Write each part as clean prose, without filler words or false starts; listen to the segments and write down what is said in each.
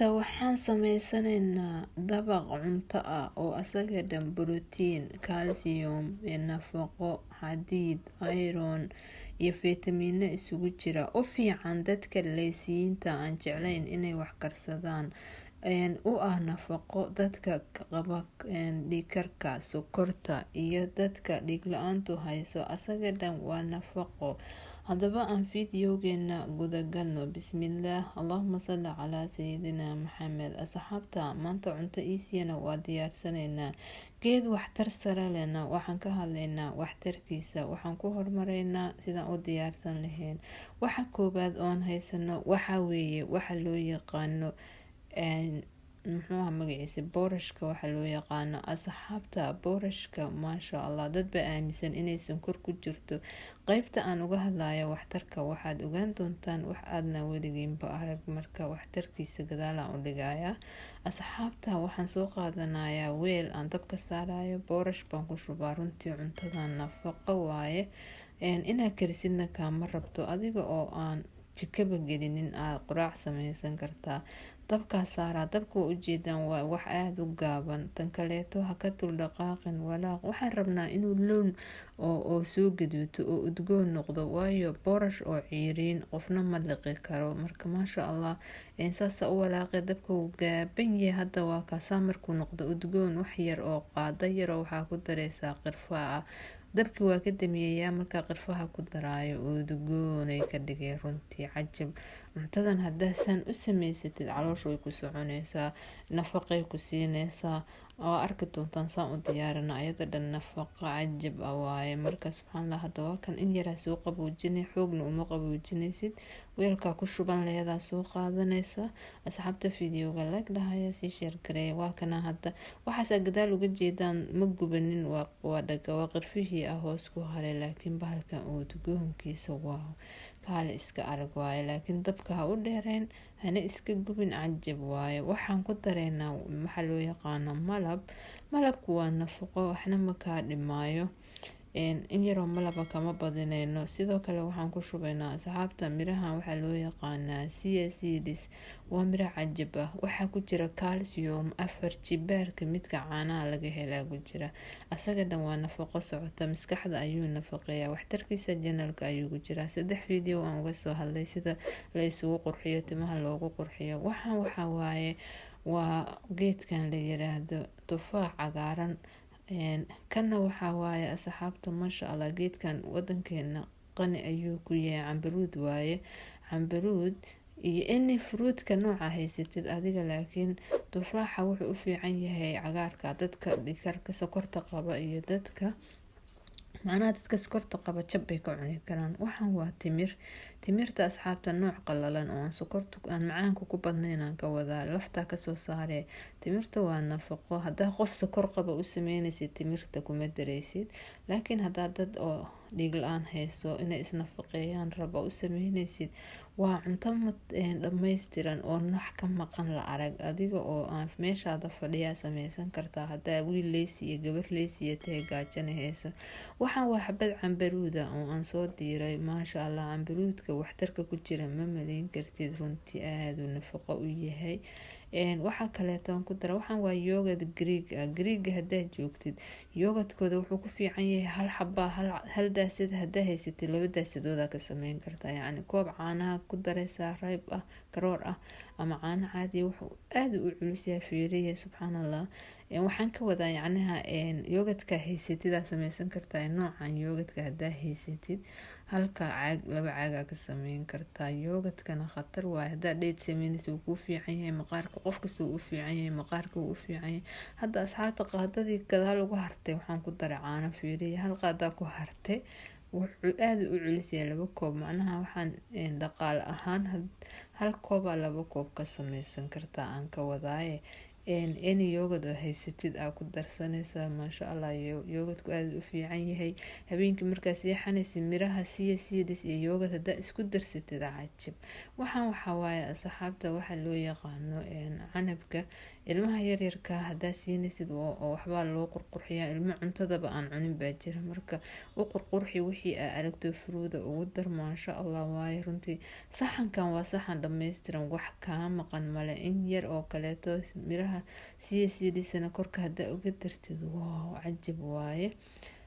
Waxaan sameysanaynaa dabaq cunto ah oo asaga dhan borotiin, kalsiyum, nafaqo, xadiid, iron iyo fiitamiino isugu jira. U fiican dadka leysiyiinta aan jeclayn inay wax karsadaan. U ah nafaqo dadka qaba dhiig karka, sokorta iyo dadka dhiig la-aantu hayso. Asaga dhan waa nafaqo. Haddaba aan fiidiyogeena gudagalno. Bismillaah, allahuma salli calaa sayidina Maxamed. Asxaabta, maanta cunto iisiyana waa diyaarsanaynaa. Geed waxtar sare lehna waxaan ka hadlaynaa waxtarkiisa. Waxaan ku hormaraynaa sidaan u diyaarsan lahayn. Waxa koowaad oon haysano waxa weeye waxa loo yaqaano muxuu magaciisa, boorashka waxaa loo yaqaano. Asxaabta, boorashka maasha Allah, dad baa aaminsan inay sonkor ku jirto. Qeybta aan uga hadlayo waxtarka waxaad ogaan doontaan wax aadna weligiinba arag. Marka waxtarkiisa gadaalaan u dhigayaa. Asxaabta, waxaan soo qaadanayaa weel aan dabka saarayo, boorash baan ku shubaa. Runtii cuntada nafaqo waaye, inaad karisidna kaama rabto. Adiga oo aan jikaba gelinin aad quraac sameysan kartaa. Dabkaa saaraa, dabka waa ujeedaan, waa wax aada u gaaban. Tan kaleeto ha ka dul dhaqaaqin, walaaq. Waxaan rabnaa inuu loon oo soo gaduuto oo udgoon noqdo, waayo boorash oo ciiriin qofna ma liqi karo. Marka maasha Allah, saasa u walaaqay. Dabka wuu gaaban yahay hadda, waa kaasaa. Markuu noqdo udgoon, wax yar oo qaado yaroo waxaa ku dareysaa qirfa ah. Dabkii waa ka damiyeyaa. Markaa qirfaha ku daraayo, udgoonay ka dhigay. Runtii cajab cuntadan haddaa saan u sameysatid, caloosha way ku soconeysaa, nafaqay ku siineysaa. Waa arki doontaan saan u diyaarina, ayada dhan nafaqo cajab ah waaye. Marka subxaanallah, hadda waa kan, in yaraa soo qaboojinay, xoogna uma qaboojinaysid. Weelkaa ku shuban leedaa soo qaadanaysa. Asxaabta, fideoga like dhahaya, sii share gareeya. Waa kana hadda, waxaasaa gadaal uga jeedaan, ma gubanin, waa dhaga, waa qirfihii ah hoos ku haray. Laakiin bahalkan udgoonkiisa waa kaale iska arag waaye. Laakiin dabka ha u dheereyn, hana iska gubin. Cajab waaye. Waxaan ku dareynaa waxaa loo yaqaano malab. Malabku waa nafaqo, waxna ma kaa dhimaayo. In yaroo malaba kama badineyno. Sidoo kale waxaan ku shubaynaa, asxaabta, mirahan waxaa loo yaqaanaa chia seeds. Waa miro cajab ah. Waxaa ku jira calcium 4 jibaarka midka caanaha laga helaa ku jira. Asaga dhan waa nafaqo socota, maskaxda ayuu nafaqeeyaa. Waxtarkiisa channelka ayuu ku jiraa, 3 video aan uga soo hadlay sida la isugu qurxiyo, timaha loogu qurxiyo. Waxaan waxaa waaye waa geedkan la yiraahdo tufaax cagaaran. Kana waxaa waaye, asxaabta, maasha Allah, geedkan wadankeena qani ayuu ku yahay. Cambaruud waaye, cambaruud iyo any fruitka nooca haysatid adiga. Laakiin tufaaxa wuxuu u fiican yahay cagaarka dadka dhiigkarka, sokorta qaba iyo dadka, macnaha dadka sokorta qaba jab bay ka cuni karaan. Waxaan waa timir. Timirta, asxaabta, nooc qalalan oo aan sokorta, aan macaanka ku badnayn aan ka wadaa, laftaa kasoo saaree. Timirta waa nafaqo. Haddaa qof sokor qaba u sameynaysid, timirta kuma dareysid. Laakiin haddaa dad oo dhiig la-aan hayso, inay isnafaqeeyaan raba u sameynaysid, waa cunto dhammaystiran oo wax ka maqan la arag. Adiga oo aan meeshaada fadhiyaa sameysan kartaa, haddaa wiil leysi iyo gabar leysiya tahay, gaajana hayso. Waxaan waa xabad cambaruuda oo aan soo diiray. Maasha Allah, cambaruudka waxtarka ku jira ma maleyn kartid. Runtii aada uu nafaqo u yahay. Waxaa kaleeto ku dara, waxaan waa yogurt Greek ah. Greega haddaad joogtid, yogurtkooda wuxuu ku fiican yahay hal xabaa, hal daasad haddaa haysatid, 2 daasadooda ka sameyn kartaa. Yacni koob caanaha ku dareysaa rayb ah, garoor ah ama caano caadiya. Wuxuu aada u culus yahay, fiiriya, subxaan Allah. Waxaan ka wadaa, yacnaha yogurtka haysatidaa sameysan kartaa. Noocan yogurtka haddaa haysatid, halka caag 2 caagaa ka sameyn kartaa. Yogurtkana khatar waaye. Haddaa dheyd sameynaysa, wuu kuu fiican yahay maqaarka. Qof kasta wuu u fiican yahay maqaarka, wuu u fiican yahay. Hadda asxaabta, qaadadii gadaal ugu hartay waxaan ku daray caano. Fiiriya, hal qaadaa ku hartay, wuxuu aada u culus yahay 2 koob. Macnaha waxaan dhaqaale ahaan hal koobaa 2 koob ka sameysan kartaa aan ka wadaaye. Any yogurt oo haysatid aa ku darsanaysaa, maasha Allah. Yogurtku aada u fiican yahay habeenkii markaa seexanaysa. Miraha chia seeds iyo yogurt haddaa isku darsatid, cajib. Waxaan waxaa waaye, asxaabta, waxaa loo yaqaano canabka. Ilmaha yaryarka haddaa siinaysid, oo waxbaa loo qurqurxiyaa. Ilmo cuntadaba aan cunin baa jira, marka u qurqurxi. Wixii aa aragto fruit-da ugu dar, maasha Allah waaye. Runtii saxankan waa saxan dhammaystiran, wax kaa maqan male. In yar oo kaleeto miraha chia seeds-na korka haddaa uga dartid, wow, cajib waaye.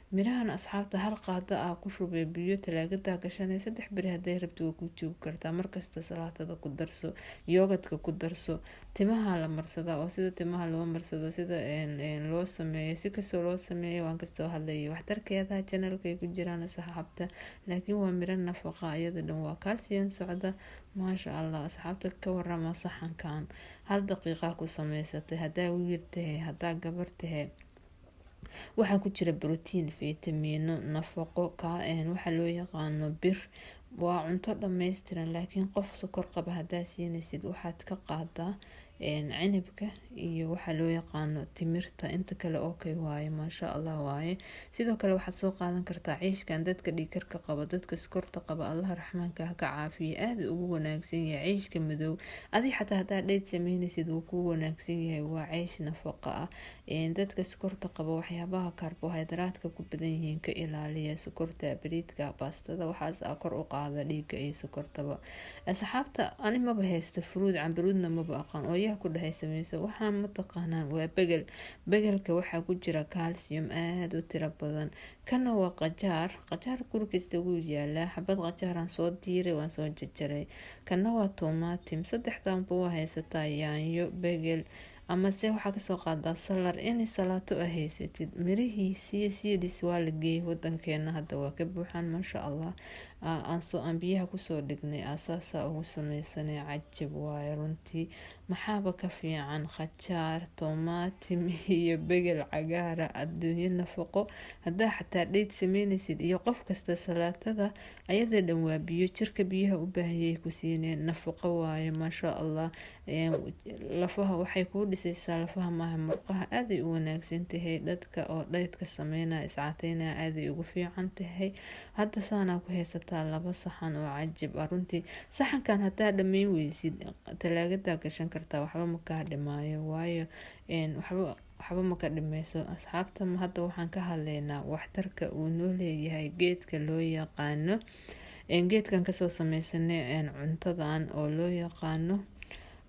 Mirahan, asxaabta, hal qaado ah ku shubay biyo, talaagadaa gashanay. 3 beri hadday rabto waa ku joogi kartaa. Markasta salaatada ku darso, yogurtka ku darso. Timaha la marsadaa, oo sida timaha loo marsado, sida loo sameeyo, si kastoo loo sameeyo waan kasoo hadlayay. Waxtarkeeda channelkay ku jiraan, asxaabta. Laakiin waa miro nafaqa, iyada dhan waa calcium socda, maasha Allah. Asxaabta, ka warama saxankan? Hal daqiiqa ku sameysatay, haddaa wiil tahay, haddaa gabar tahay. Waxaa ku jira brotiin, fitamiino, nafaqo, waxaa loo yaqaano bir. Waa cunto dhammaystiran. Laakiin qof sokor qaba haddaa siinaysid, waxaad ka qaadaa cinibka iyo waxaa loo yaqaano timirta. Inta kale okay waaye, maasha Allah waaye. Sidoo kale waxaad soo qaadan kartaa ciishkan. Dadka dhiigkarka qaba, dadka sokorta qaba, Allaha raxmaanka ha ka caafiya, aada ugu wanaagsan yahay ciishka madow. Adi xataa haddaa diet sameynaysid, wuu kuu wanaagsan yahay. Waa ciish nafaqo ah. Dadka sokorta qaba waxyaabaha karbohaydraadka ku badan yihiin ka ilaaliya: sokorta, bariidka, baastada. Waxaas a kor u qaada dhiigga iyo sokortaba. Asxaabta, ani maba haysta fruit, cambaruudna maba aqaan oo yaa ku dhahay sameyso. Waxaan mataqaanaa waa begel. Begelka waxaa ku jira calcium aada u tiro badan. Kana waa qajaar. Qajaar guri kasta wuu yaalaa. Xabad qajaaraan soo diiray, waan soo jarjaray. Kana waa tomaatim. Saddexdanba waa haysataa: yaanyo, begel, amase waxaa kasoo qaadaa salar inay salaato a haysatid. Mirihii chia seeds waa la geeyay wadankeena, hadda waa ka buuxaan, maasha Allah. Aan biyaha kusoo dhignay, aasaasaa ugu sameysanay. Cajab waaye runtii. Maxaaba ka fiican khajaar, tomaatim iyo begel cagaara? Adduunyo nafaqo. Haddaa xataa diet sameynaysid iyo qof kasta, salaatada ayada dhan waa biyo. Jirka biyaha u baahanyay ku siineen, nafaqo waaye, maasha Allah. Lafaha waxay kuu dhisaysaa, lafaha maaha, murqaha. Aaday u wanaagsan tahay. Dadka oo dietka sameynaya, iscaateynaya, aaday ugu fiican tahay. Hadda saanaa ku haysataa laba saxan oo cajib ah runtii. Saxankan haddaa dhameyn weysid, talaagadaa gashan kartaa, waxba ma kaa dhimaayo, waayo waxba ma ka dhimeyso. Asxaabta, hadda waxaan ka hadlaynaa waxtarka uu noo leeyahay geedka loo yaqaano, geedkan kasoo sameysanay cuntadan oo loo yaqaano,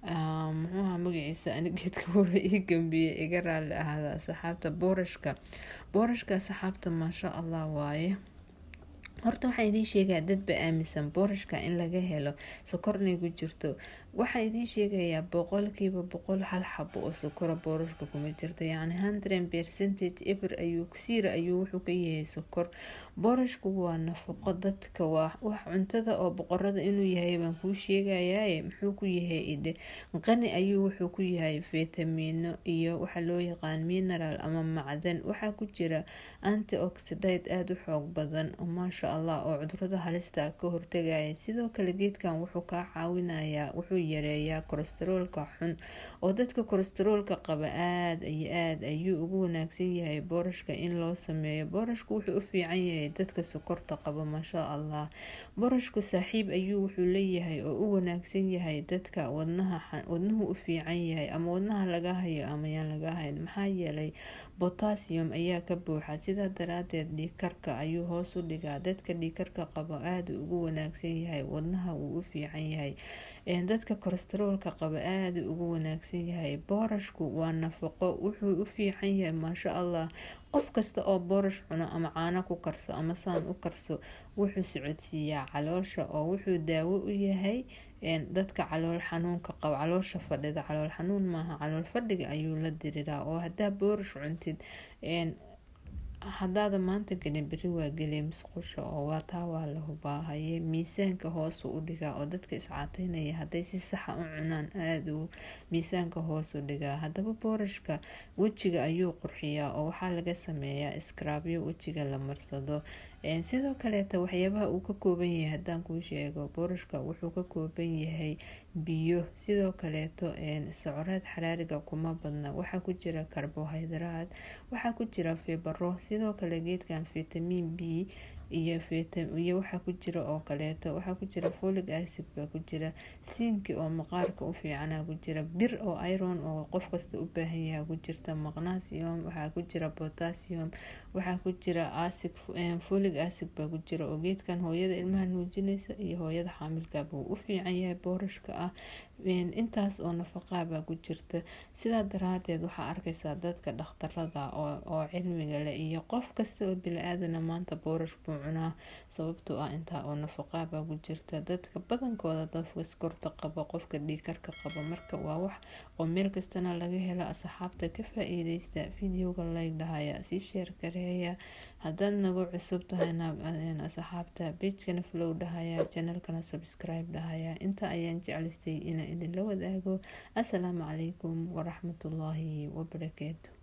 muxuuha magaciisa? Ani geedka wuuba ii gambiyey, iga raali ahaada, asxaabta. Boorashka, boorashka, asxaabta, maasha Allah waaye. Horta waxaan idiin sheegayaa, dad ba aaminsan boorashka in laga helo sokor inay ku jirto. Waxaan idiin sheegayaa, 100% hal xabo oo sokora boorashka kuma jirto. Yacni 100% eber ayuu, zero ayuu wuxuu ka yahay sokor. Boorashku waa nafaqo. Dadka waa wax cuntada oo boqorada inuu yahay baan kuu sheegayaaye. Muxuu ku yahay idhe? Qani ayuu wuxuu ku yahay fitamiino iyo waxa loo yaqaan mineral ama macdan. Waxaa ku jira antioxidant aada u xoog badan, maasha Allah, oo cudurada halista ka hortagaya. Sidoo kale geedkan wuxuu kaa caawinayaa, wuxuu yareeyaa kolestaroolka xun, oo dadka kolestaroolka qaba aada iyo aada ayuu ugu wanaagsan yahay boorashka in loo sameeyo. Boorashku wuxuu u fiican yahay dadka sokorta qaba, maasha Allah. Boorashku saaxiib ayuu wuxuu leeyahay oo u wanaagsan yahay dadka wadnaha. Wadnuhu u fiican yahay, ama wadnaha laga hayo ama yaan laga hayn, maxaa yeelay potassium ayaa ka buuxa. Sidaa daraadeed dhiigkarka ayuu hoos u dhigaa. Dadka dhiigkarka qaba aada ugu wanaagsan yahay, wadnaha wuu u fiican yahay. Dadka kolestaroolka qaba aada ugu wanaagsan yahay. Boorashku waa nafaqo, wuxuu u fiican yahay, maasha Allah. Qof kasta oo boorash cuno, ama caano ku karso ama saan u karso, wuxuu socodsiiyaa caloosha, oo wuxuu daawo u yahay dadka calool xanuunka qabo, caloosha fadhida. Calool xanuun maaha, calool fadhiga ayuu la diriiraa. Oo haddaa boorash cuntid, haddaada maanta gelin, beri waa gelay musqusha, oo waa taa, waa la hubaahaye. Miisaanka hoosu u dhigaa, oo dadka iscaateynaya hadday si saxa u cunaan, aada uu miisaanka hoos u dhigaa. Haddaba boorashka wejiga ayuu qurxiyaa, oo waxaa laga sameeyaa scrubyo wejiga la marsado. Sidoo kaleeta waxyaabaha uu ka kooban yahay haddaan kuu sheego, boorashka wuxuu ka kooban yahay biyo. Sidoo kaleeto socraad xaraariga kuma badna, waxaa ku jira karbohaydraad, waxaa ku jira fibaro. Sidoo kale geedkan fitamiin B iyo waxaa ku jira oo kaleeto, waxaa ku jira folic acid baa ku jira, siinki oo maqaarka u fiicana ku jira, bir oo iron oo qof kasta u baahan yahay ku jirta, magnesium waxaa ku jira, potassium waxaa ku jira, acid folic acid baa ku jira. Oo geedkan hooyada ilmaha nuujinaysa iyo hooyada xaamilka buu u fiican yahay boorashka ah. Intaas oo nafaqaa baa ku jirta. Sidaa daraadeed waxaa arkaysaa dadka dhakhtarada oo cilmiga leh iyo qof kasta oo bili-aadana maanta boorash buu cunaa, sababtoo ah intaa oo nafaqaa baa ku jirta. Dadka badankooda, dadka skorta qaba, qofka dhiigkarka qaba, marka waa wax oo meel kastana laga helo. Asxaabta ka faa-iideysta videoga, like dhahaya, sii share gareeya. Haddaad nagu cusub tahayna asxaabta, pagekana follow dhahaya, channelkana subscribe dhahaya. Inta ayaan jeclaystay inaan idinla wadaago. Assalaamu calaykum waraxmatullaahi wabarakaatu.